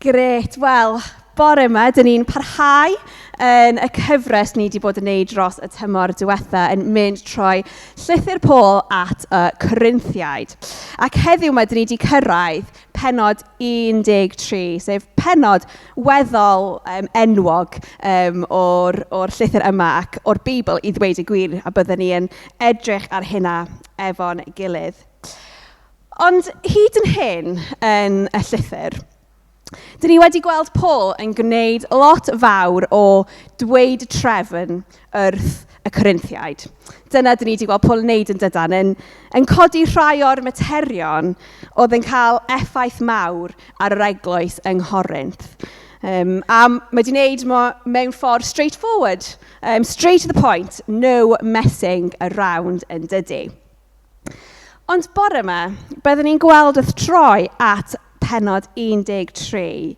Grêt, wel, bore yma, dyn ni'n parhau yn y cyfres ni wedi bod yn neud dros y tymor diwetha yn mynd trwy llythyr Paul at y Corinthiaid. Ac heddiw yma, dyn ni wedi cyrraedd pennod 13, sef pennod weddol enwog o'r llythyr yma ac o'r Beibl i ddweud y gwir, a byddwn ni yn edrych ar hynna efo'n gilydd. Ond hyd yn hyn yn y llythyr, dyn ni wedi gweld Paul yn gwneud lot fawr o dweud trefn wrth y Corinthiaid. Dyna dyn ni wedi gweld Paul yn wneud yn dydan, yn codi rhai o'r materion oedd yn cael effaith mawr ar yr eglwys yng Nghorinth. A mae wedi wneud mewn ffordd straightforward, straight to the point, no messing around yn dydy. Ond bore yma, byddwn ni'n gweld wrth troi at pennod 13,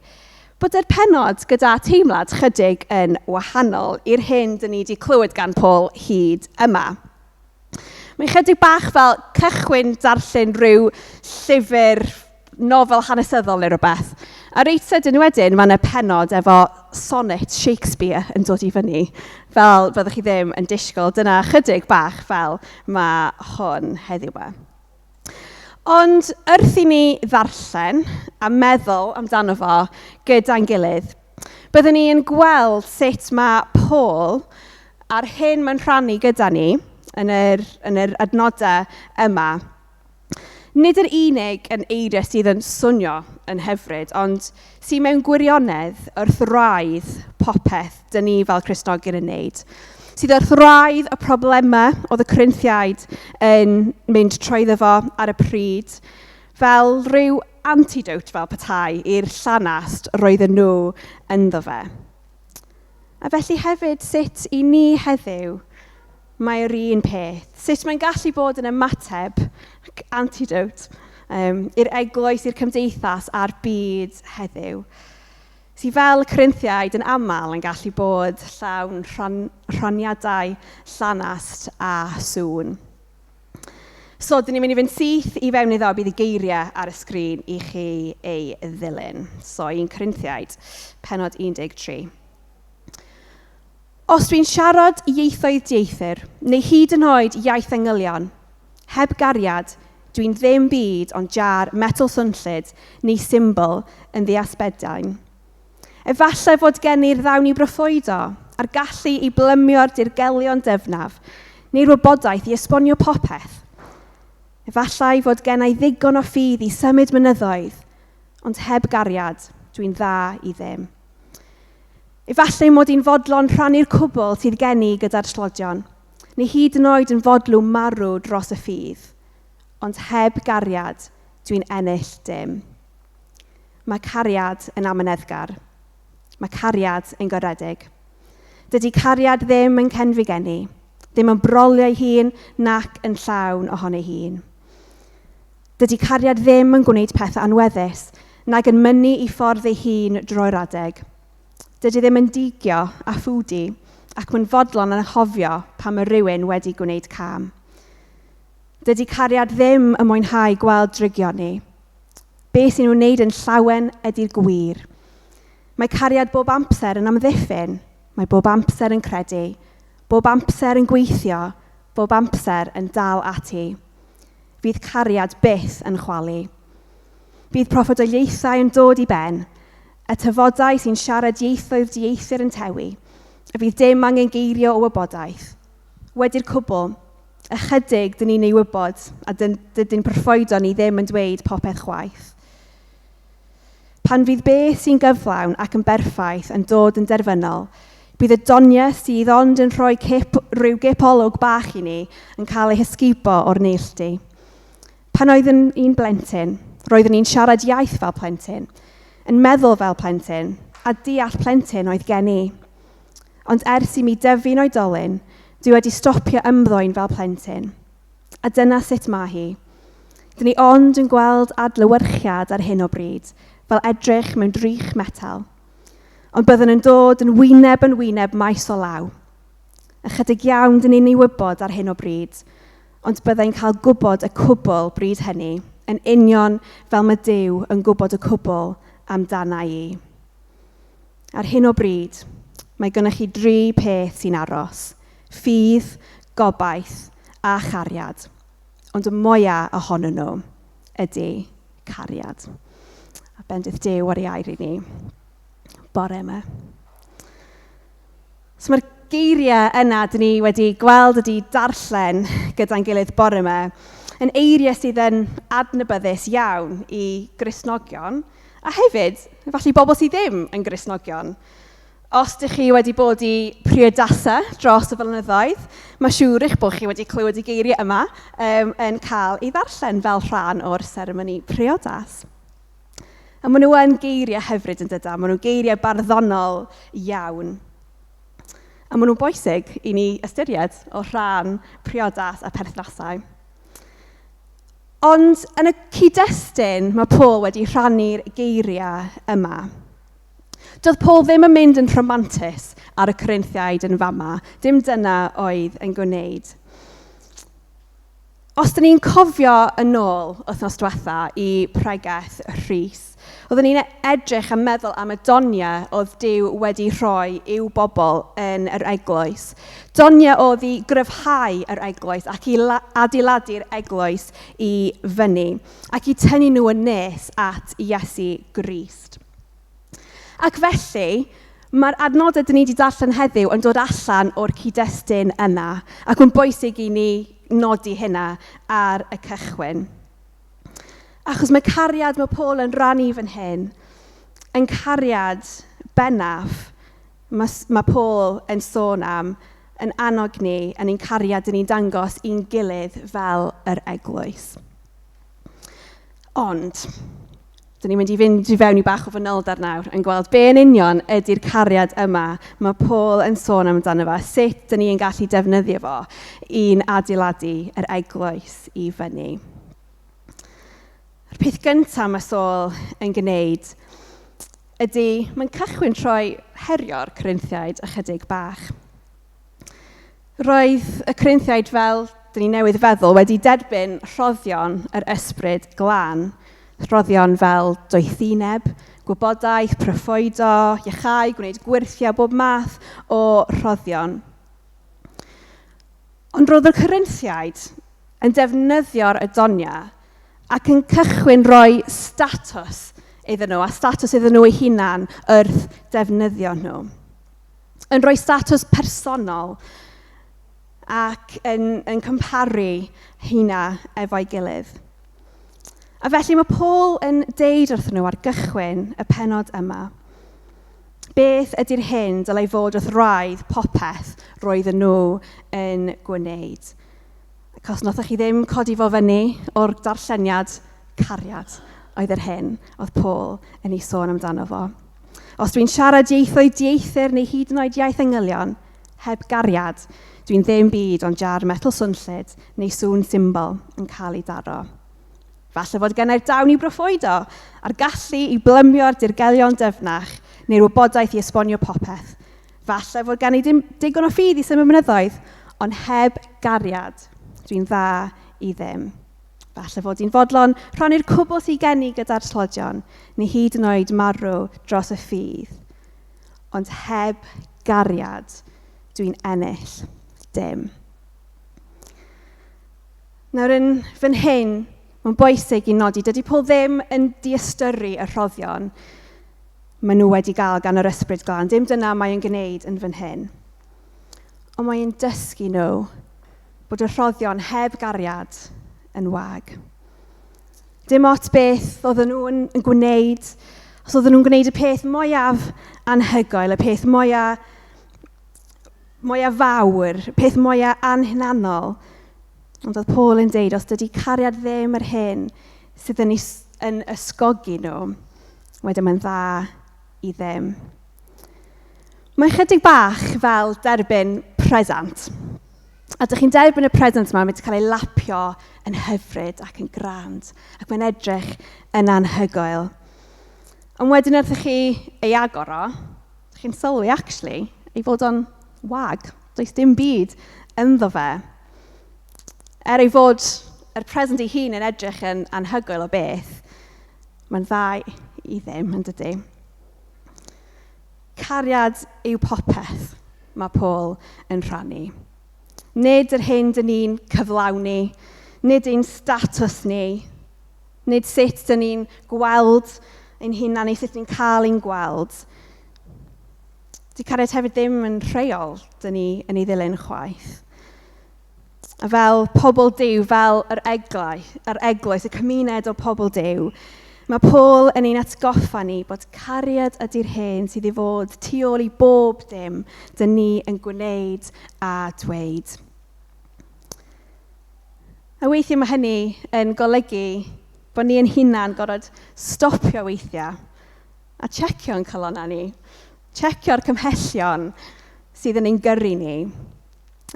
bod yr pennod gyda teimlad chydig yn wahanol i'r hyn dyn ni wedi clywed gan Paul hyd yma. Mae'n chydig bach fel cychwyn darllen rhyw llyfr nofel hanesyddol neu rywbeth. A reit sydyn wedyn, mae yna pennod efo sonnet Shakespeare yn dod i fyny, fel byddwch chi ddim yn disgwyl. Dyna chydig bach fel mae hwn heddiw yma. Ond wrth i ni ddarllen a meddwl amdano fo gyda'n gilydd, byddwn ni yn gweld sut mae Paul a'r hyn mae'n rhannu gyda ni yn yr adnodau yma, nid yr unig yn eiriau sydd yn swnio yn hyfryd, ond sydd mewn gwirionedd wrth wraidd popeth dyn ni fel Cristnogion yn wneud. Sydd wrth wraidd y problemau oedd y Corinthiaid yn mynd trwyddo fo ar y pryd, fel rhyw antidote fel petai i'r llanast roedden nhw ynddo fe. A felly hefyd sut i ni heddiw mae'r un peth. Sut mae'n gallu bod yn ymateb, antidote, i'r eglwys, i'r cymdeithas a'r byd heddiw. Sydd fel y Corinthiaid yn aml yn gallu bod llawn rhaniadau, llanast a sŵn. So, dyn ni'n mynd i fynd syth i fewn iddo, bydd y geiriau ar y sgrin i chi ei ddilyn. So, 1 Corinthiaid, pennod 13. Os dwi'n siarad ieithoedd dieithr, neu hyd yn oed iaith angylion, heb gariad, dwi'n ddim byd ond jar metal swnllyd neu symbol yn ddiasbedain. Efallai fod gen i'r ddawn i broffwydo, a'r gallu i blymio'r dirgelion dyfnaf, neu'r wybodaeth i esbonio popeth. Efallai fod gen i ddigon o ffydd i symud mynyddoedd, ond heb gariad, dwi'n dda i ddim. Efallai mod i'n fodlon rhannu'r cwbl sydd gen i gyda'r tlodion, neu hyd yn oed yn fodlon marw dros y ffydd. Ond heb gariad, dwi'n ennill dim. Mae cariad yn amyneddgar. Mae cariad yn garedig. Dydy cariad ddim yn cenfigennu, ddim yn brolio ei hun nac yn llawn ohono ei hun. Dydy cariad ddim yn gwneud pethau anweddus, nag yn mynnu i ffordd ei hun drwy'r adeg. Dydy ddim yn digio a phwdu, ac mae'n fodlon anghofio pan mae rhywun wedi gwneud cam. Dydy cariad ddim yn mwynhau gweld drygioni. Be sy'n wneud yn llawen ydy'r gwir. Mae cariad bob amser yn amddiffyn, mae bob amser yn credu, bob amser yn gweithio, bob amser yn dal ati. Fydd cariad byth yn chwalu. Bydd proffwydoliaethau yn dod i ben, y tafodau sy'n siarad ieithoedd dieithr yn tewi, a fydd dim angen geirio o wybodaeth. Wedi'r cwbl, ychydig dyn ni'n ei wybod, a dydyn proffwydo ni ddim yn dweud popeth chwaith. Pan fydd beth sy'n gyflawn ac yn berffaith yn dod yn derfynol, bydd y doniau sydd ond yn rhoi rhyw gip olwg bach i ni yn cael eu hysgubo o'r neilltu. Pan oedd i'n blentyn, roeddwn i'n siarad iaith fel plentyn, yn meddwl fel plentyn, a deall plentyn oedd gen i. Ond ers i mi dyfu'n oedolyn, dwi wedi stopio ymddwyn fel plentyn. A dyna sut mae hi. Dyn ni ond yn gweld adlewyrchiad ar hyn o bryd, fel edrych mewn drych metel. Ond byddwn yn dod yn wyneb yn wyneb maes o law. Ychydig iawn dyn ni'n ei wybod ar hyn o bryd, ond byddai'n cael gwybod y cwbl bryd hynny, yn union fel mae Duw yn gwybod y cwbl. amdana i. Ar hyn o bryd, mae gennych chi dri peth sy'n aros. Ffydd, gobaith a chariad. Ond y mwyaf ohonyn nhw ydy cariad. A bendith Duw ar ei air i ni bore yma. So mae'r geiriau yna dyn ni wedi gweld ydy darllen gyda'n gilydd bore yma yn eiriau sydd yn adnabyddus iawn i Gristnogion a hefyd, falle bobl sydd ddim yn Gristnogion. Os ydych chi wedi bod i priodasau dros y flynyddoedd, mae siŵr eich bod chi wedi clywed y geiriau yma yn cael ei ddarllen fel rhan o'r seremoni priodas. A maen nhw yn geiriau hyfryd yn dyda, maen nhw'n geiriau barddonol iawn. A maen nhw'n bwysig i ni ystyried o rhan priodas a perthnasau. Ond yn y cyd-destun, mae Paul wedi rhannu'r geiriau yma. Doedd Paul ddim yn mynd yn rhamantus ar y Corinthiaid yn fama. Dim dyna oedd yn gwneud. Os dyn ni'n cofio yn ôl wythnos diwetha i pregeth Rhys, oeddwn ni'n edrych a meddwl am y doniau oedd Duw wedi rhoi i'w bobl yn yr eglwys. Doniau oedd i gryfhau yr eglwys ac i adeiladu'r eglwys i fyny ac i tynnu nhw yn nes at Iesu Grist. Ac felly, mae'r adnodau dyn ni wedi darllen heddiw yn dod allan o'r cyd-destun yna, ac mae'n bwysig i ni nodi hynna ar y cychwyn. Achos mae cariad mae Paul yn rannu fan hyn, yn cariad bennaf mae Paul yn sôn am, yn annog ni, yn ein cariad dyn ni'n dangos i'n gilydd fel yr eglwys. Ond, dyn ni'n mynd i fynd i fewn i bach o fanylder nawr yn gweld be yn union ydy'r cariad yma mae Paul yn sôn amdano fo, sut dyn ni'n gallu defnyddio fo i'n adeiladu yr eglwys i fyny. Yr peth gyntaf mae Saul yn gwneud ydy mae'n cychwyn troi herio'r Corinthiaid ychydig bach. Roedd y Corinthiaid, fel dyn ni newydd feddwl, wedi derbyn rhoddion yr ysbryd glân. Rhoddion fel doethineb, gwybodaeth, proffwydo, iachau, gwneud gwyrthiau, bob math o rhoddion. Ond roedd y Corinthiaid yn defnyddio'r adoniau ac yn cychwyn rhoi statws iddyn nhw, a statws iddyn nhw eu hunan wrth defnyddio nhw. Yn rhoi statws personol ac yn cymharu hynna efo'i gilydd. A felly mae Paul yn deud wrthyn nhw ar gychwyn y pennod yma, beth ydy'r hyn dylai fod wrth wraidd popeth roedden nhw yn gwneud. Ac os wnaethoch chi ddim codi fo fyny o'r darlleniad, cariad oedd yr hyn oedd Paul yn ei sôn amdano fo. Os dwi'n siarad ieithoedd dieithr neu hyd yn oed iaith angylion, heb gariad, dwi'n ddim byd ond jar metal swnllyd neu sŵn symbol yn cael ei daro. Falle fod gennai'r dawn i broffwydo, a'r gallu i blymio'r dirgelion dyfnach, neu'r wybodaeth i esbonio popeth. Falle fod gen i dim digon o ffydd i symud mynyddoedd, ond heb gariad, dwi'n dda i ddim. Falle fod i'n fodlon rhannu'r cwbl sydd gen i gyda'r tlodion, neu hyd yn oed marw dros y ffydd. Ond heb gariad, dwi'n ennill dim. Nawr yn fan hyn, mae'n bwysig i nodi, dydy Paul ddim yn diystyru y rhoddion maen nhw wedi gael gan yr ysbryd glân. Dim dyna mae o'n gwneud yn fan hyn. Ond mae'n dysgu nhw bod y rhoddion heb gariad yn wag. Dim ots beth oedden nhw'n gwneud, os oedden nhw'n gwneud y peth mwyaf anhygoel, y peth mwyaf fawr, y peth mwyaf anhunanol. Ond oedd Paul yn deud, os dydy cariad ddim yr hyn sydd yn ysgogi nhw, wedyn mae'n dda i ddim. Mae'n chydig bach fel derbyn presant. A dych chi'n derbyn y present yma, mae'n cael ei lapio yn hyfryd ac yn grand, ac mae'n edrych yn anhygoel. Ond wedyn wrth i chi ei agor o, chi'n sylwi, actually, ei fod o'n wag. Does dim byd ynddo fe. Er ei fod yr present ei hun yn edrych yn anhygoel o beth, mae'n dda i ddim, yn dydy? Cariad yw popeth mae Paul yn rhannu. Nid yr hyn dyn ni'n cyflawni, nid ein statws ni, nid sut dyn ni'n gweld ein hunan neu sut ni'n cael ein gweld. Di cariad hefyd ddim yn rheol dyn ni yn ei ddilyn chwaith. A fel pobl Duw, fel yr eglwys, yr eglwys, y cymuned o pobl Duw, mae Paul yn ein atgoffa ni bod cariad ydy'r hyn sydd i fod tu ôl i bob dim dyn ni yn gwneud a dweud. A weithiau mae hynny yn golygu bod ni yn hunan gorfod stopio weithiau a checio'n calonnau ni, checio'r cymhellion sydd yn ein gyrru ni,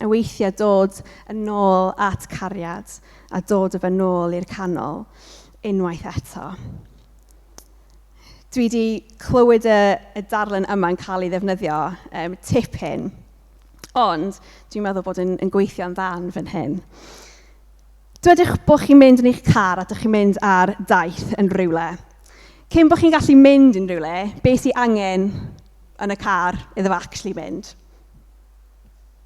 a weithiau dod yn ôl at cariad a dod â fe nôl i'r canol unwaith eto. Dwi wedi clywed y, y darlun yma'n cael ei ddefnyddio um, tipyn, ond dwi'n meddwl bod yn, yn gweithio'n dda yn fan hyn. Dwedwch bod chi'n mynd yn eich car a dych chi'n mynd ar daith yn rhywle. Cyn bod chi'n gallu mynd yn rhywle, beth sy'n angen yn y car iddo fo actually mynd?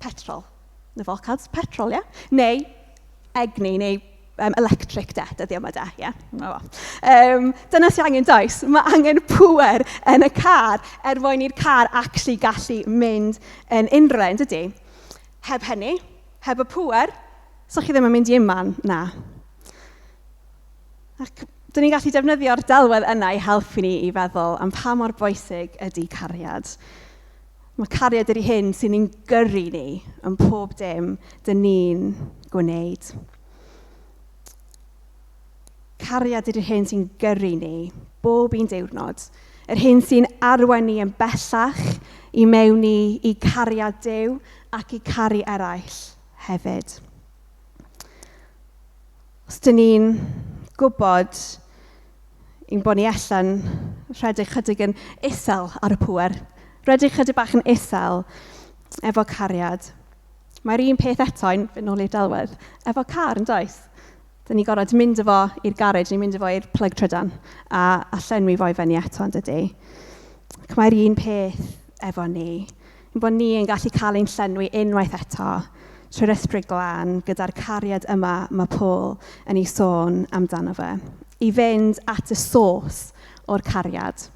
Petrol. Na fo, cads, petrol, ie? Yeah? Neu egni, neu um, electric de, dyddiau yma de, ie? Yeah? Na fo. Um, dyna sy'n angen does. Mae angen pŵer yn y car er mwyn i'r car actually gallu mynd yn unrhyw le, yn dydy? Heb hynny, heb y pŵer, so chi ddim yn mynd i unman, na. Ac dyn ni'n gallu defnyddio'r delwedd yna i helpu ni i feddwl am pa mor bwysig ydy cariad. Mae cariad ydy hyn sy'n ni'n gyrru ni yn pob dim dyn ni'n gwneud. Cariad ydy'r hyn sy'n gyrru ni bob un diwrnod. Yr hyn sy'n arwain ni yn bellach i mewn i, i cariad Duw ac i caru eraill hefyd. Os dyn ni'n gwybod ein bod ni allan rhedeg chydig yn isel ar y pŵer, rhedeg chydig bach yn isel efo cariad. Mae'r un peth eto, yn fynd nôl i'r delwedd, efo car yn does? Dyn ni gorfod mynd efo i'r garej neu mynd efo i'r plug trydan a, a llenwi fo i fyny eto yn dydy. Ac mae'r un peth efo ni. Ein bod ni yn gallu cael ein llenwi unwaith eto trwy'r ysbryd glân gyda'r cariad yma mae Paul yn ei sôn amdano fe. I fynd at y source o'r cariad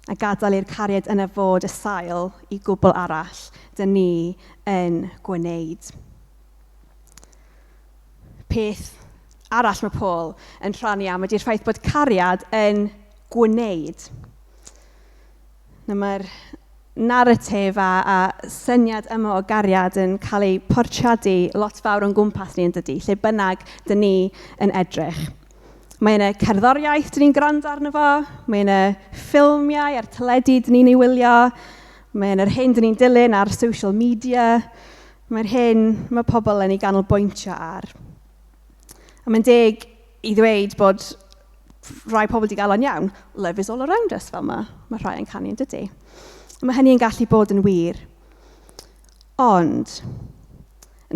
a gadael i'r cariad yna fod y sail i gwbl arall dyn ni yn gwneud. Peth arall mae Paul yn rhannu am ydy'r ffaith bod cariad yn gwneud. Na, mae'r narratif a, a syniad yma o gariad yn cael ei portreadu lot fawr o'n gwmpas ni yn dydy, lle bynnag dyn ni yn edrych. Mae yna cerddoriaeth dyn ni'n gwrando arno fo, mae yna ffilmiau a'r teledu dyn ni'n ei wylio, mae yna'r hyn dyn ni'n dilyn ar social media, Mae'r hyn mae pobl yn ei ganolbwyntio ar. A mae'n deg i ddweud bod rhai pobl wedi gael o'n iawn. Love is all around us, fel mae, mae rhai yn canu yn dydy. Mae hynny yn gallu bod yn wir. Ond,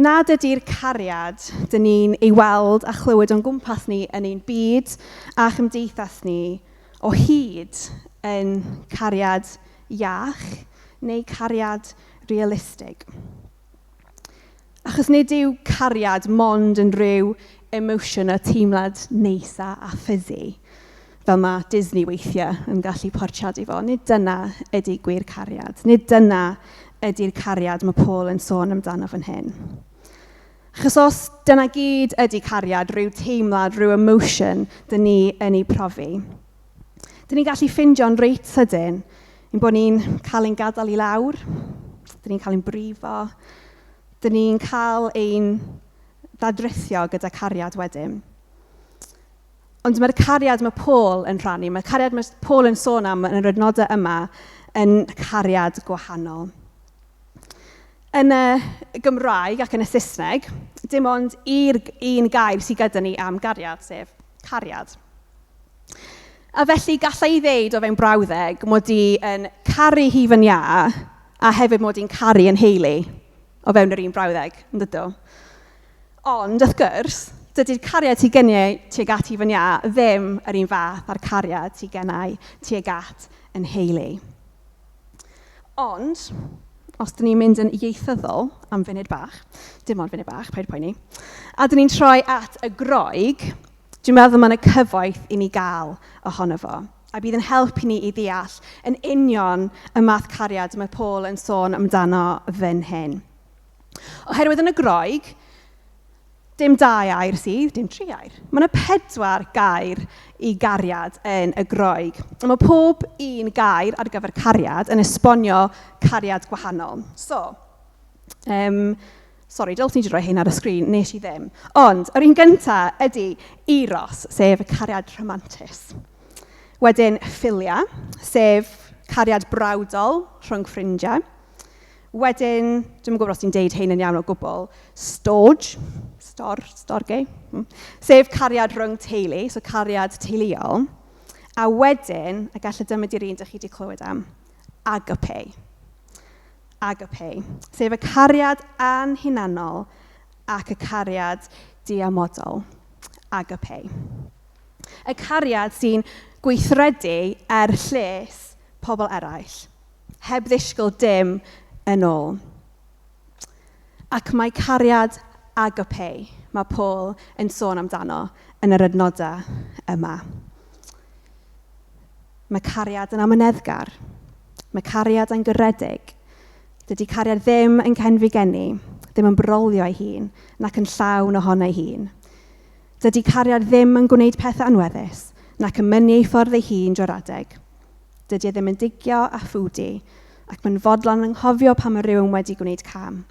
nad ydy'r cariad dyn ni'n ei weld a chlywed o'n gwmpas ni yn ein byd a chymdeithas ni o hyd yn cariad iach neu cariad realistig. Achos nid yw cariad mond yn rhyw emotion a teimlad neis a, a fuzzy, fel mae Disney weithiau yn gallu portreadu fo. Nid dyna ydy gwir cariad. Nid dyna ydy'r cariad mae Paul yn sôn amdano fan hyn. Achos os dyna gyd ydy cariad, rhyw teimlad, rhyw emotion, dyn ni yn ei profi. Dyn ni'n gallu ffindio'n reit sydyn ein bod ni'n cael ein gadael i lawr, dyn ni'n cael ein brifo, dyn ni'n cael ein ddadrithio gyda cariad wedyn. Ond mae'r cariad mae Paul yn rhannu, mae'r cariad mae Paul yn sôn am yn yr adnodau yma yn cariad gwahanol. Yn y Gymraeg ac yn y Saesneg, dim ond i'r un gair sydd gyda ni am gariad, sef cariad. A felly galla i ddeud o fewn brawddeg mod i yn caru hufen iâ a hefyd mod i'n caru yn nheulu o fewn yr un brawddeg, yn dydw? Ond, wrth gwrs, Dydy'r cariad sydd gen i tuag at Ifan Ia ddim yr un fath â'r cariad sydd gennau tuag at yn nheulu. Ond, os dyn ni'n mynd yn ieithyddol am funud bach, dim ond funud bach, paid poeni, a dyn ni'n troi at y Groeg, dwi'n meddwl mae yna cyfoeth i ni gael ohono fo. A bydd yn helpu ni i ddeall yn union y math cariad mae Paul yn sôn amdano fan hyn. Oherwydd yn y Groeg, dim dau air sydd, dim tri air. Mae yna 4 gair i gariad yn y Groeg. A mae pob un gair ar gyfer cariad yn esbonio cariad gwahanol. So, sori, dylswn i wedi rhoi hyn ar y sgrin, nes i ddim. Ond, yr un gyntaf ydy eros, sef y cariad rhamantus. Wedyn, philia, sef cariad brawdol rhwng ffrindiau. Wedyn, dwi'm yn gwybod os ti'n deud hyn yn iawn o gwbl, storge, storge, sef cariad rhwng teulu, so cariad teuluol. A wedyn, a gallai dyma di'r un dych chi wedi clywed am, agape. Agape, sef y cariad anhunanol ac y cariad diamodol. Agape. Y cariad sy'n gweithredu er lles pobl eraill, heb ddisgwyl dim yn ôl. Ac mae cariad agape, mae Paul yn sôn amdano yn yr adnodau yma. Mae cariad yn amyneddgar. Mae cariad yn garedig. Dydy cariad ddim yn cenfigennu, ddim yn brolio ei hun, nac yn llawn ohono ei hun. Dydy cariad ddim yn gwneud pethau anweddus, nac yn mynnu ei ffordd ei hun drwy'r adeg. Dydy e ddim yn digio a phwdu, ac mae'n fodlon anghofio pan mae rhywun wedi gwneud cam.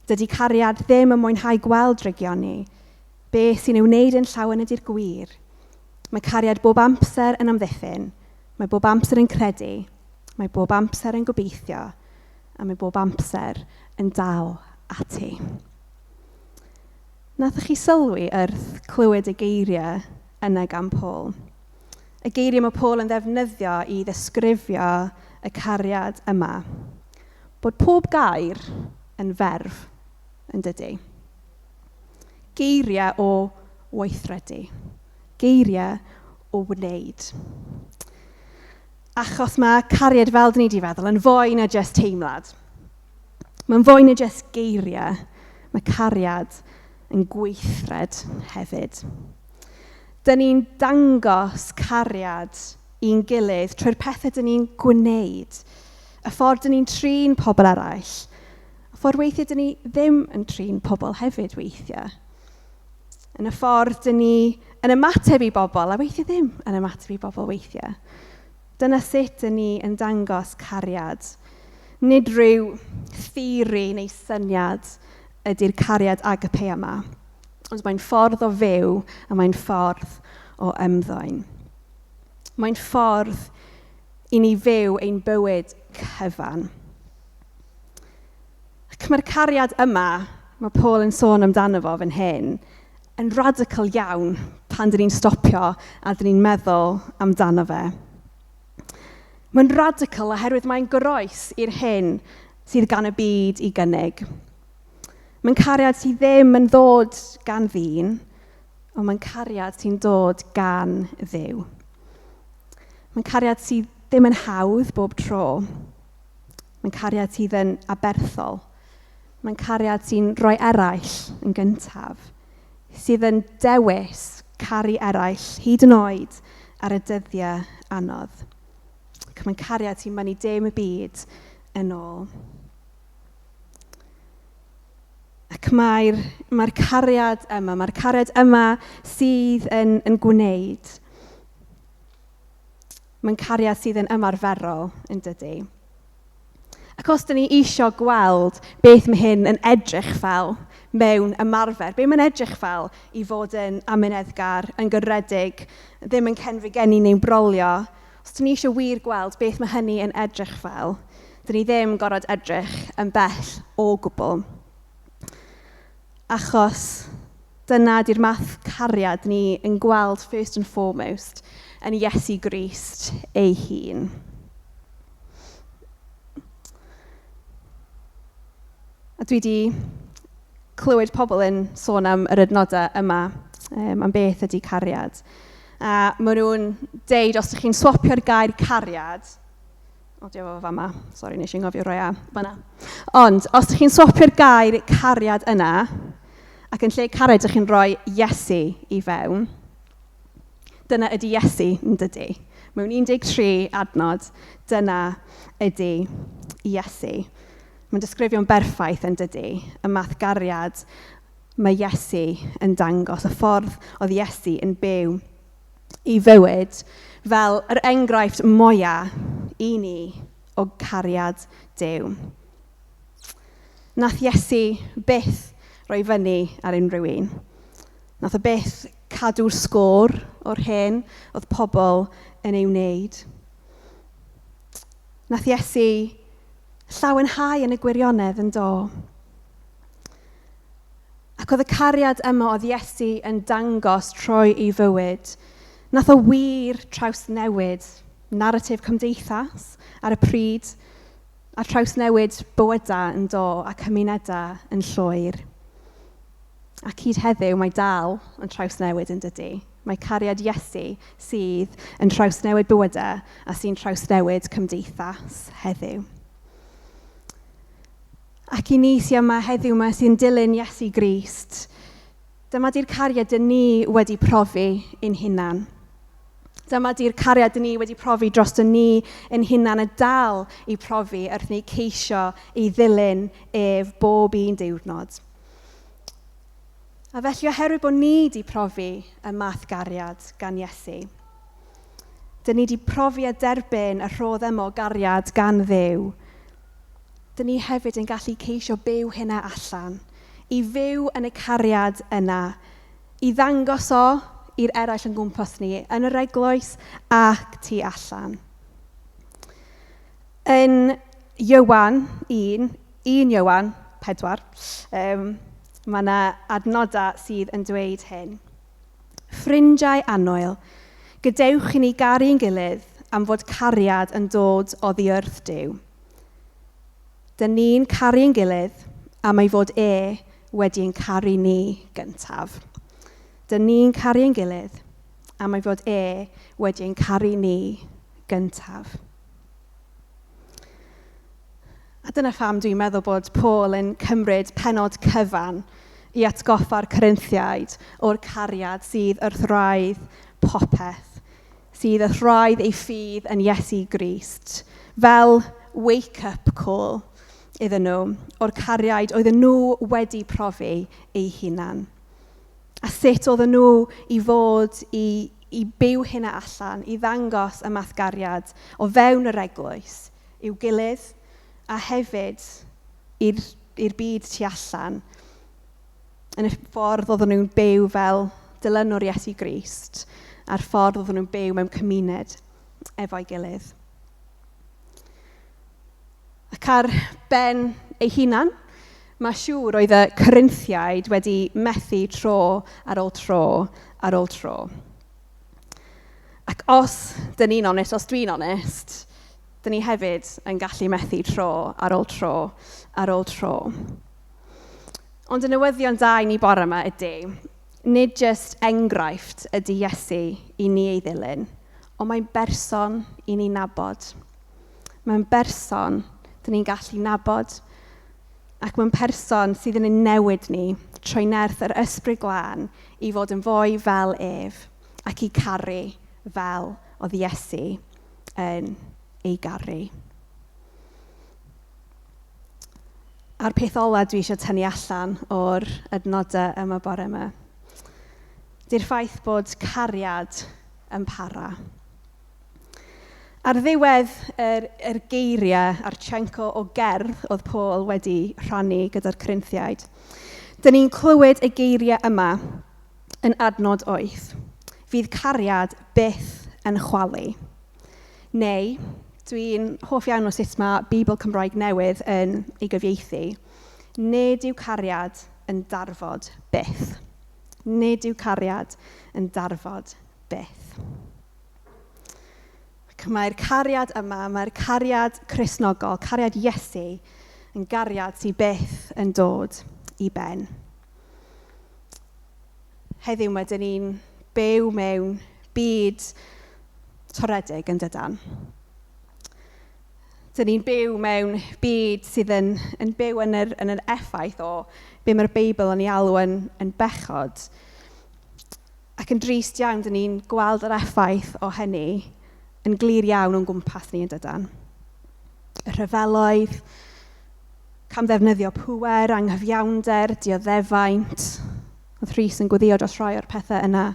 Dydy cariad ddim yn mwynhau gweld drygioni. Be sy'n ei wneud yn llawen ydy'r gwir. Mae cariad bob amser yn amddiffyn, mae bob amser yn credu, mae bob amser yn gobeithio, a mae bob amser yn dal ati. Nathoch chi sylwi wrth clywed y geiriau yna gan Paul? Y geiriau mae Paul yn ddefnyddio i ddisgrifio y cariad yma. Bod pob gair yn ferf, yn dydy. Geiriau o weithredu. Geiriau o wneud. Achos mae cariad, fel dyn ni wedi feddwl, yn fwy na jyst teimlad. Mae'n fwy na jyst geiriau. Mae cariad yn gweithred hefyd. Dyn ni'n dangos cariad i'n gilydd trwy'r pethau dyn ni'n gwneud, y ffordd dyn ni'n trin pobl eraill, y ffordd weithiau dyn ni ddim yn trin pobl hefyd weithiau. Yn y ffordd dyn ni yn ymateb i bobl, a weithiau ddim yn ymateb i bobl weithiau. Dyna sut dyn ni yn dangos cariad. Nid rhyw theori neu syniad ydy'r cariad agape yma, ond mae'n ffordd o fyw a mae'n ffordd o ymddwyn. Mae'n ffordd i ni fyw ein bywyd cyfan. Ac mae'r cariad yma, mae Paul yn sôn amdano fo fan hyn, yn radical iawn pan dyn ni'n stopio a dyn ni'n meddwl amdano fe. Mae'n radical oherwydd mae'n groes i'r hyn sydd gan y byd i gynnig. Mae'n cariad sydd ddim yn ddod gan ddyn, ond mae'n cariad sy'n dod gan Dduw. Mae'n cariad sydd ddim yn hawdd bob tro. Mae'n cariad sydd yn aberthol. Mae'n cariad sy'n rhoi eraill yn gyntaf, sydd yn dewis caru eraill hyd yn oed ar y dyddiau anodd. Ac mae'n cariad sy'n mynnu dim y byd yn ôl. Ac mae'r cariad yma, mae'r cariad yma sydd yn gwneud. Mae'n cariad sydd yn ymarferol, yn dydy. Ac os dyn ni isio gweld beth mae hyn yn edrych fel mewn ymarfer, beth mae'n edrych fel i fod yn amyneddgar, yn garedig, ddim yn cenfigennu neu'n brolio, os dyn ni isio wir gweld beth mae hynny yn edrych fel, dyn ni ddim gorfod edrych yn bell o gwbl. Achos dyna di'r math cariad ni yn gweld first and foremost yn Iesu Grist ei hun. A dwi wedi clywed pobl yn sôn am yr adnodau yma, am beth ydy cariad. A maen nhw'n deud, os ydych chi'n swapio'r gair cariad, o, diolch o fama, sori, nes i'n gofio roi a fan'na. Ond, os ydych chi'n swapio'r gair cariad yna, ac yn lle cariad ydych chi'n rhoi Iesu i fewn, dyna ydy Iesu, yn dydy. Mewn 13 adnod, dyna ydy Iesu. Mae'n disgrifio'n berffaith yn dydy, y math gariad mae Iesu yn dangos, y ffordd oedd Iesu yn byw ei fywyd fel yr enghraifft mwyaf i ni o cariad Duw. Nath Iesu byth roi fyny ar unrhyw un. Nath o byth cadw'r sgôr o'r hyn oedd pobl yn ei wneud. Nath Iesu llawenhau yn y gwirionedd yn do. Ac oedd y cariad yma oedd Iesu yn dangos trwy ei fywyd. Nath o wir trawsnewid naratif cymdeithas ar y pryd a trawsnewid bywydau yn do a cymunedau yn llwyr. Ac hyd heddiw mae dal yn trawsnewid yn dydy. Mae cariad Iesu sydd yn trawsnewid bywydau a sy'n trawsnewid cymdeithas heddiw. Ac i ni sy'n yma heddiw yma sy'n dilyn Iesu Grist, dyma di'r cariad dyn ni wedi profi ein hunan. Dyma di'r cariad dyn ni wedi profi dros ni ein hunan a dal i profi wrth ni ceisio i ddilyn ef bob un diwrnod. A felly oherwydd bod ni wedi profi y math gariad gan Iesu, dyn ni wedi profi a derbyn y rhodd yma o gariad gan Dduw, dyn ni hefyd yn gallu ceisio byw hynna allan, i fyw yn y cariad yna, i ddangos o i'r eraill yn gwmpas ni, yn yr eglwys ac tu allan. Yn Ioan 1, 1 Ioan 4, mae yna adnodau sydd yn dweud hyn. Ffrindiau annwyl, gadewch i ni garu'n gilydd am fod cariad yn dod oddi wrth Duw. Dyn ni'n caru'n gilydd am ei fod e wedi'n caru ni gyntaf. Dyn ni'n caru'n gilydd am ei fod e wedi'n caru ni gyntaf. A dyna pham dwi'n meddwl bod Paul yn cymryd pennod cyfan i atgoffa'r Corinthiaid o'r cariad sydd wrth wraidd popeth, sydd wrth wraidd ei ffydd yn Iesu Grist, fel wake-up call iddyn nhw o'r cariad oedden nhw wedi profi eu hunan. A sut oedden nhw i fod i byw hynna allan, i ddangos y math gariad o fewn yr eglwys i'w gilydd a hefyd i'r byd tu allan yn y ffordd oedden nhw'n byw fel dilynwr Iesu Grist a'r ffordd oedden nhw'n byw mewn cymuned efo'i gilydd. Ac ar ben ei hunan, mae siŵr oedd y Corinthiaid wedi methu tro ar ôl tro ar ôl tro. Ac os dyn ni'n onest, os dwi'n onest, dyn ni hefyd yn gallu methu tro ar ôl tro ar ôl tro. Ond y newyddion da i ni bore yma ydy, nid jyst enghraifft ydy Iesu i ni ei ddilyn, ond mae'n berson i ni nabod. Mae'n berson dyn ni'n gallu nabod, ac mae'n person sydd yn ein newid ni trwy nerth yr Ysbryd Glân i fod yn fwy fel ef ac i caru fel oedd Iesu yn ei garu. A'r peth ola dwi eisiau tynnu allan o'r adnodau yma bore yma, di'r ffaith bod cariad yn para. Ar ddiwedd yr geiriau a'r chunk o gerdd oedd Paul wedi rhannu gyda'r Corinthiaid, dyn ni'n clywed y geiriau yma yn adnod 8. Fydd cariad byth yn chwalu. Neu, dwi'n hoff iawn o sut mae Beibl Cymraeg Newydd yn ei gyfieithu, nid yw cariad yn darfod byth. Nid yw cariad yn darfod byth. Ac mae'r cariad yma, mae'r cariad Cristnogol, cariad Iesu, yn gariad sydd byth yn dod i ben. Heddiw mae dyn ni'n byw mewn byd toredig yn dydan. Dyn ni'n byw mewn byd sydd yn, yn byw yn yr, yn yr effaith o be mae'r Beibl yn ei alw yn, yn bechod. Ac yn drist iawn, dyn ni'n gweld yr effaith o hynny yn glir iawn o'n gwmpas ni yn dydan. Y rhyfeloedd, camddefnyddio pŵer, anghyfiawnder, dioddefaint. Oedd Rhys yn gweddio dros rhai o'r pethau yna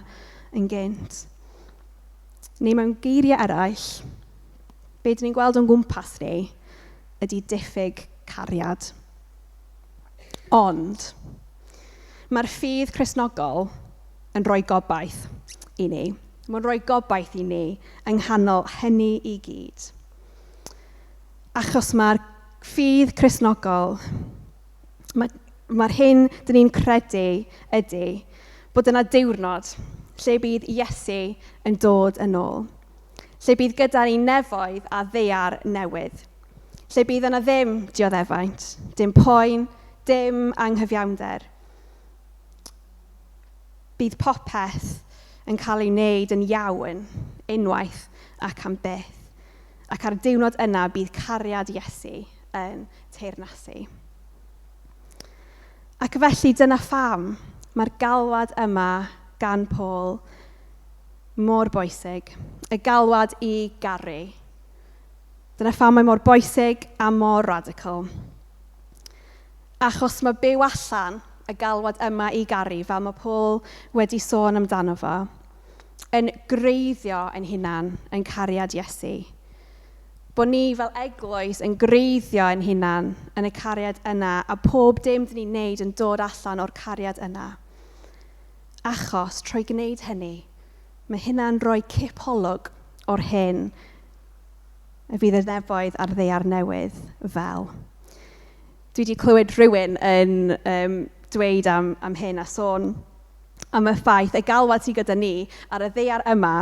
yn gynt. Neu mewn geiriau eraill, be dyn ni'n gweld o'n gwmpas ni ydy diffyg cariad. Ond mae'r ffydd Cristnogol yn rhoi gobaith i ni. Mae'n rhoi gobaith i ni yng nghanol hynny i gyd. Achos mae'r ffydd Cristnogol, mae'r mae hyn dyn ni'n credu ydy bod yna diwrnod lle bydd Iesu yn dod yn ôl. Lle bydd gyda ni nefoedd a ddaear newydd. Lle bydd yna ddim dioddefaint, dim poen, dim anghyfiawnder. Bydd popeth yn cael ei wneud yn iawn unwaith ac am byth. Ac ar y diwrnod yna bydd cariad Iesu yn teyrnasu. Ac felly dyna pham mae'r galwad yma gan Paul mor bwysig. Y galwad i garu. Dyna pham mae mor bwysig a mor radical. Achos mae byw allan y galwad yma i garu, fel mae Paul wedi sôn amdano fo, yn greiddio yn hunan yn cariad Iesu. Bod ni fel eglwys yn greiddio yn hunan yn y cariad yna a pob dim dyn ni'n neud yn dod allan o'r cariad yna. Achos trwy gwneud hynny, mae hynna'n rhoi cipolwg o'r hyn y fydd y nefoedd a'r ddaear newydd fel. Dwi wedi clywed rhywun yn um, dweud am, am hyn a sôn am y ffaith y galwad sydd gyda ni ar y ddaear yma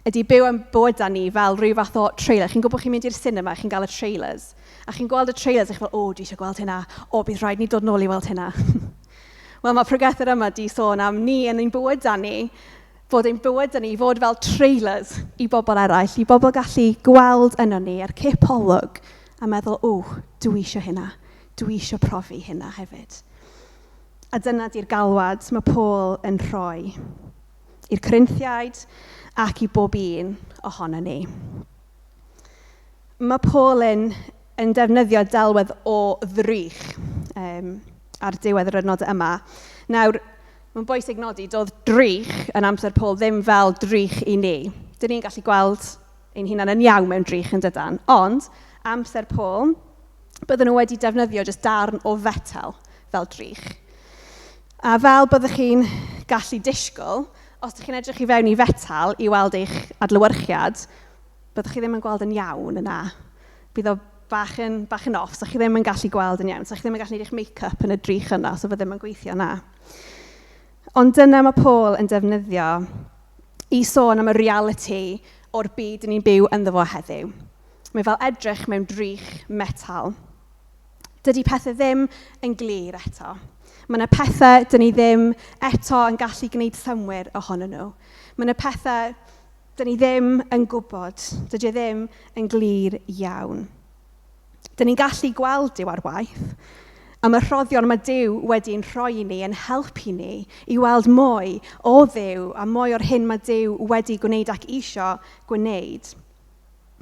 ydy byw yn bywydau ni fel rhyw fath o trailer. Chi'n gwybod chi'n mynd i'r cinema, chi'n gael y trailers. A chi'n gweld y trailers a chi'n fel, o, dwi eisiau gweld hynna. O, bydd rhaid ni dod nôl i weld hynna. Wel, mae pregethwr yma di sôn am ni yn ein bywydau ni, bod ein bywydau ni fod fel trailers i bobl eraill, i bobl gallu gweld yno ni ar cipolwg a meddwl, o, dwi eisiau hynna, dwi eisiau profi hynna hefyd. A dyna di'r galwad mae Paul yn rhoi i'r Corinthiaid ac i bob un ohono ni. Mae Paul yn, yn defnyddio delwedd o ddrych um, ar diwedd yr adnodau yma. Nawr, mae'n bwysig nodi, doedd drych yn amser Paul ddim fel drych i ni. Dyn ni'n gallu gweld ein hunan yn iawn mewn drych yn dydan. Ond, amser Paul, bydden nhw wedi defnyddio jyst darn o fetel fel drych. A fel byddwch chi'n gallu disgwyl, os ydych chi'n edrych i fewn i fetal i weld eich adlewyrchiad, byddwch chi ddim yn gweld yn iawn yna. Bydd o bach yn, bach yn off, so chi ddim yn gallu gweld yn iawn. So chi ddim yn gallu gwneud eich make-up yn y drych yna, so fe ddim yn gweithio na. Ond dyna mae Paul yn defnyddio i sôn am y reality o'r byd ni'n byw ynddo fo heddiw. Mae fel edrych mewn drych metal. Dydy pethau ddim yn glir eto. Mae yna pethau dyn ni ddim eto yn gallu gwneud synnwyr ohonyn nhw. Mae yna pethau dyn ni ddim yn gwybod. Dydy e ddim yn glir iawn. Dyn ni'n gallu gweld Duw ar waith, a mae'r rhoddion mae Duw wedi'n rhoi i ni yn helpu ni i weld mwy o Dduw a mwy o'r hyn mae Duw wedi gwneud ac isio gwneud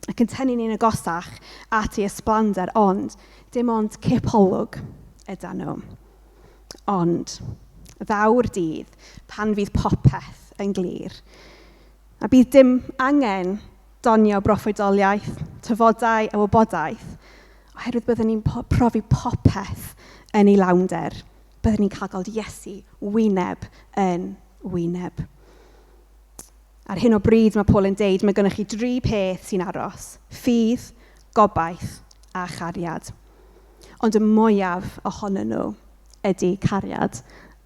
ac yn tynnu ni'n agosach at ei ysblander, ond dim ond cipolwg yda nhw. Ond ddaw'r dydd pan fydd popeth yn glir. A bydd dim angen donio broffwydoliaeth, tafodau a wybodaeth, oherwydd byddwn ni'n profi popeth yn ei lawnder. Byddwn ni'n cael gweld Iesu wyneb yn wyneb. Ar hyn o bryd mae Paul yn deud mae gennych chi dri peth sy'n aros. Ffydd, gobaith a chariad. Ond y mwyaf ohonyn nhw ydy cariad.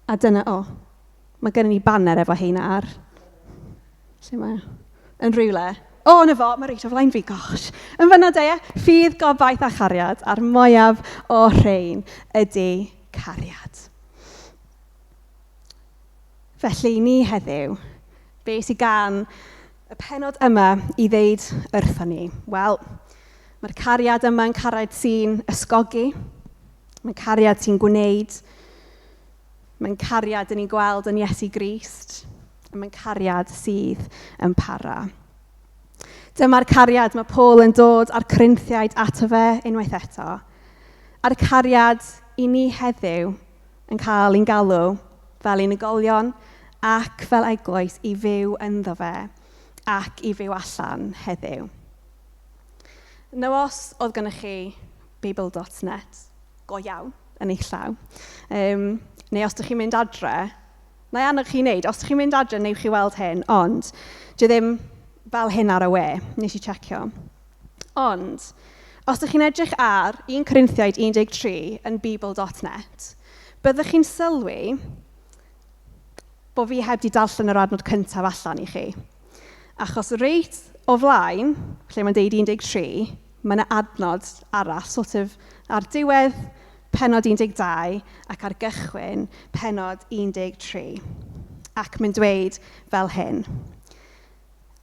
A dyna, o, mae gennym ni banner efo heina ar. Lle mae? Yn rhywle. O, na fo, mae reit o flaen fi, gosh. Yn fyna de, ffydd, gobaith a chariad. A'r mwyaf o rhain ydy cariad. Felly ni heddiw, be sydd gan y pennod yma i ddeud wrthon ni? Wel, mae'r cariad yma yn cariad sy'n ysgogi, mae'n cariad sy'n gwneud, mae'n cariad yn ni'n gweld yn Iesu Grist, a mae'n cariad sydd yn para. Dyma'r cariad mae Paul yn dod â'r Corinthiaid ato fe unwaith eto. A'r cariad i ni heddiw yn cael ein galw fel unigolion ac fel eglwys i fyw ynddo fe ac i fyw allan heddiw. Now os oedd gennych chi Bible.net go iawn yn eich llaw, neu os ydych chi'n mynd adre, na i annog chi wneud, os ydych chi'n mynd adre, newch chi weld hyn, ond dwi ddim fel hyn ar y we, nes i checio. Ond, os ydych chi'n edrych ar 1 Corinthiaid 13 yn Bible.net, byddwch chi'n sylwi bod fi heb di darllen yr adnod cyntaf allan i chi. Achos reit o flaen, lle mae'n deud 13, mae yna adnod arall, sort of ar diwedd pennod 12 ac ar gychwyn pennod 13. Ac mae'n dweud fel hyn.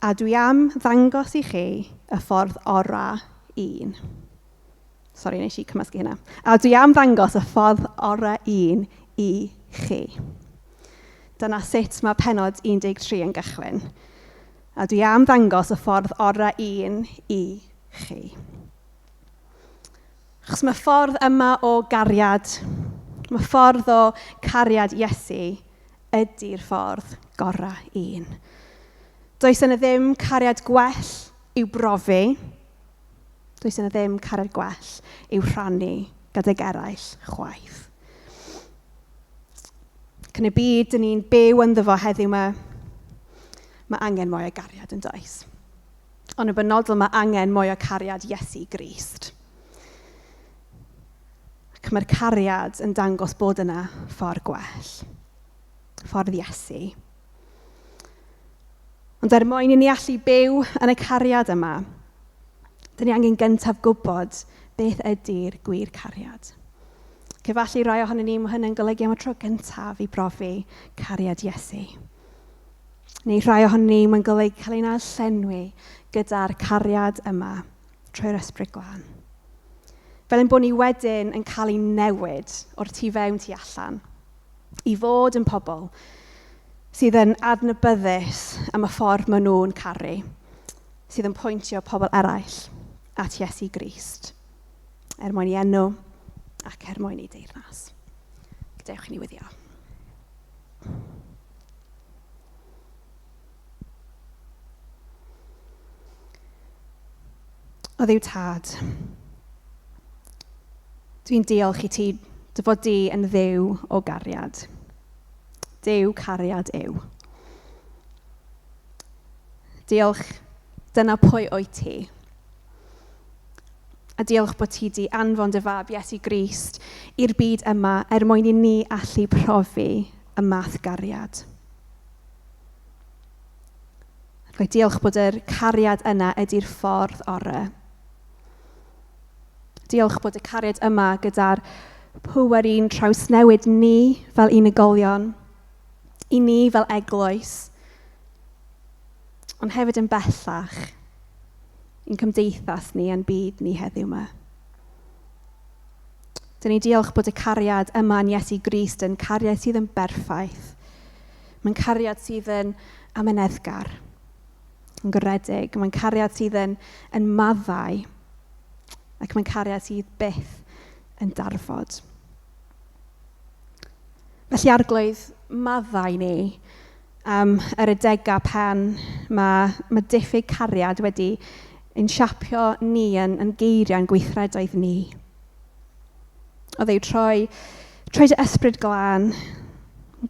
A dwi am ddangos i chi y ffordd ora un. Sori, nes i cymysgu hynna. A dwi am ddangos y ffordd ora un i chi. Dyna sut mae pennod 13 yn gychwyn. A dwi am ddangos y ffordd ora un i chi. Achos mae ffordd yma o gariad, mae ffordd o cariad Iesu ydy'r ffordd gorau un. Does yna ddim cariad gwell i'w brofi. Does yna ddim cariad gwell i'w rhannu gydag eraill chwaith. Ac yn y byd dyn ni'n byw ynddo fo heddiw yma, mae angen mwy o gariad yn does. Ond yn benodol mae angen mwy o cariad Iesu Grist. Ac mae'r cariad yn dangos bod yna ffordd gwell. Ffordd Iesu. Ond er mwyn i ni allu byw yn y cariad yma, dyn ni angen gyntaf gwybod beth ydy'r gwir cariad. Ac efallai rai ohonon ni, mae hynny'n golygu am y tro gyntaf i brofi cariad Iesu. Neu rhai ohonon ni, mae'n golygu cael ein ail-llenwi gyda'r cariad yma trwy'r Ysbryd Glân. Fel ein bod ni wedyn yn cael ein newid o'r tu fewn tu allan i fod yn pobl sydd yn adnabyddus am y ffordd maen nhw'n caru, sydd yn pwyntio pobl eraill at Iesu Grist, er mwyn i enw ac er mwyn i deyrnas. Gadewch i ni wyddio. O Dduw Tad, dwi'n diolch i ti dy fod di yn Dduw o gariad. Duw cariad yw. Diolch, dyna pwy wyt ti. A diolch bod ti di anfon dy fab Iesu Grist i'r byd yma er mwyn i ni allu profi y math gariad. Ac diolch bod yr cariad yna ydy'r ffordd orau. Diolch bod y cariad yma gyda'r pŵer i'n trawsnewid ni fel unigolion, i ni fel eglwys, ond hefyd yn bellach i'n cymdeithas ni a'n byd ni heddiw yma. Dyn ni diolch bod y cariad yma yn Iesu Grist yn cariad sydd yn berffaith. Mae'n cariad sydd yn amyneddgar, yn garedig. Mae'n cariad sydd yn maddau, ac mae'n cariad sydd byth yn darfod. Felly Arglwydd, maddau ni am yr adegau pan mae diffyg cariad wedi ein siapio ni yn geiriau, yn gweithredoedd ni. Oedd ei troi dy ysbryd glân,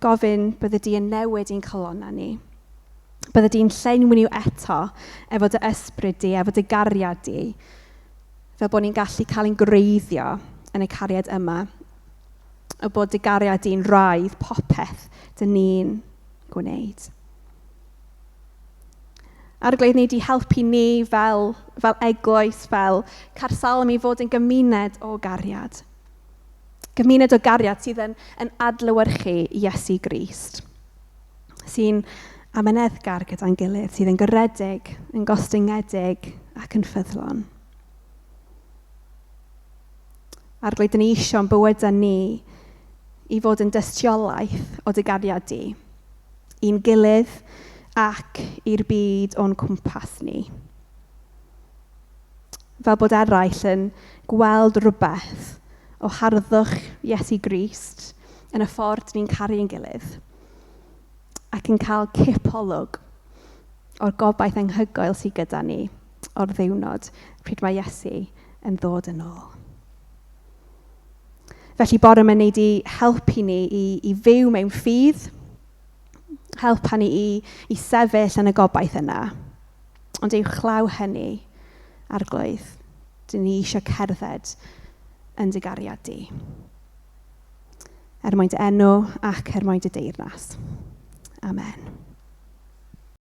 gofyn bydde di yn newid i'n calonnau ni. Bydde di'n llenwi ni eto efo dy ysbryd di, efo dy gariad di, fel bod ni'n gallu cael ein gwreiddio yn y cariad yma, a bod dy gariad di'n raidd popeth dyn ni'n gwneud. Arglwydd, ni di helpu ni fel eglwys, fel Caersalem i fod yn gymuned o gariad. Gymuned o gariad sydd yn adlewyrchu Iesu Grist. Sy'n amyneddgar gyda'n gilydd, sydd yn garedig, yn gostyngedig ac yn ffyddlon. Arglwydd, dyn ni eisiau'n bywydau ni i fod yn dystiolaeth o dy gariad di, i'n gilydd ac i'r byd o'n cwmpas ni. Fel bod eraill yn gweld rhywbeth o harddwch Iesu Grist yn y ffordd ni'n caru ein gilydd ac yn cael cipolwg o'r gobaith anghygoel sydd gyda ni o'r ddiwrnod pryd mae Iesu yn ddod yn ôl. Felly bore yma nei di helpu ni i fyw mewn ffydd, helpa ni i sefyll yn y gobaith yna. Ond uwchlaw hynny, Arglwydd, dyn ni eisiau cerdded yn dy gariad di. Er mwyn dy enw ac er mwyn dy deyrnas. Amen.